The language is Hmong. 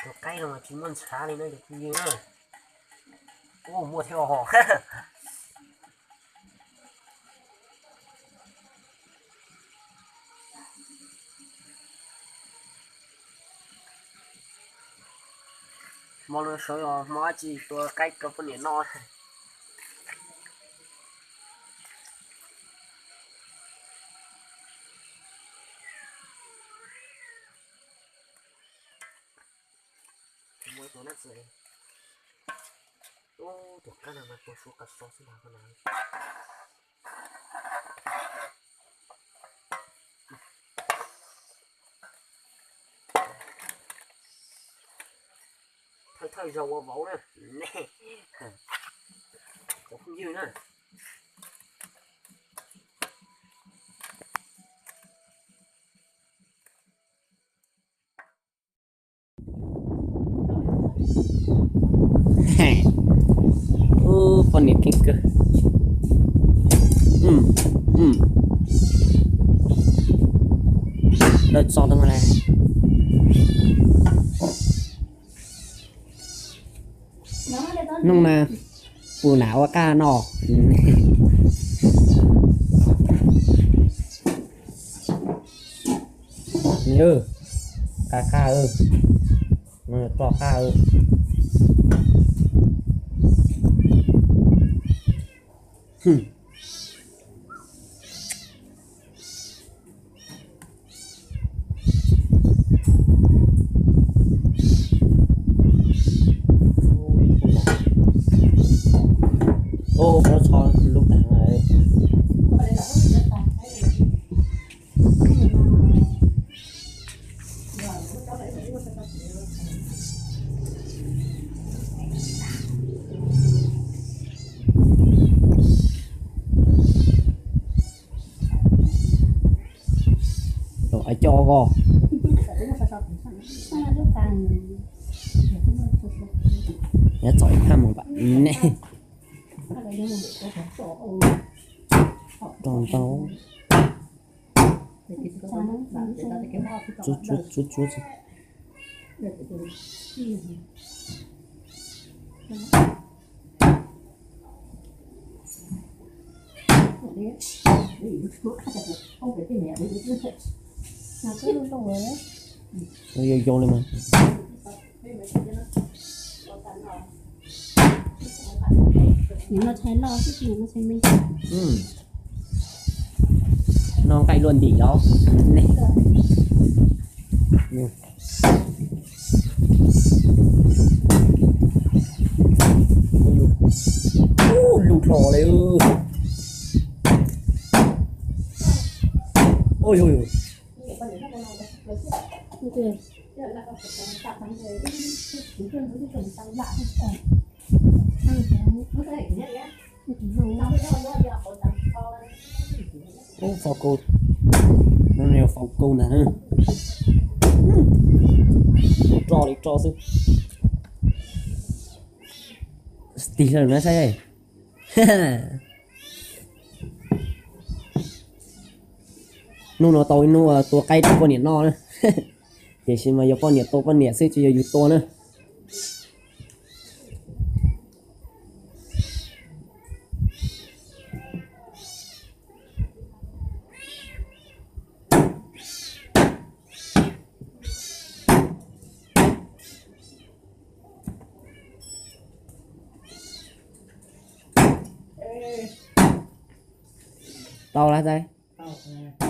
Tus qaib no mas tsis muaj ntshav li no cov phooj ywg na. Ub, muaj thiab os. Hmo no sawv os, hmo dab tsi tua qaib rau poj niam noj. Ub, tus qaib no mas tua suav qas so xwb ntag na. Thawj thawj zaug ua vauv na. Cov phooj ywg na. Ub, poj niam keej kawg. Lawv tso tau mas lawm. Hnub no pus nam ua qaj no. Qaj qaj, no yog roj qaj. Ub, muab tsho lub tag lawm. Ai coj ko. Nyob txom ib phaj mus pam ne. Rau ntau. Tsuab tsuab tsuab tsuab. Yau yau li mas. Noj nqaij luaj ntim los. Lug hlo li. Ub, faus kau. No yog faus kau ntag. Roj li roj xwb. Tig hlo na saib. Hnub no tau ib hnub tua qaib rau poj niam noj na. Tiam sis mas yog poj niam tua poj niam xwb, tsis yog yus tua na. Tau lawm tais.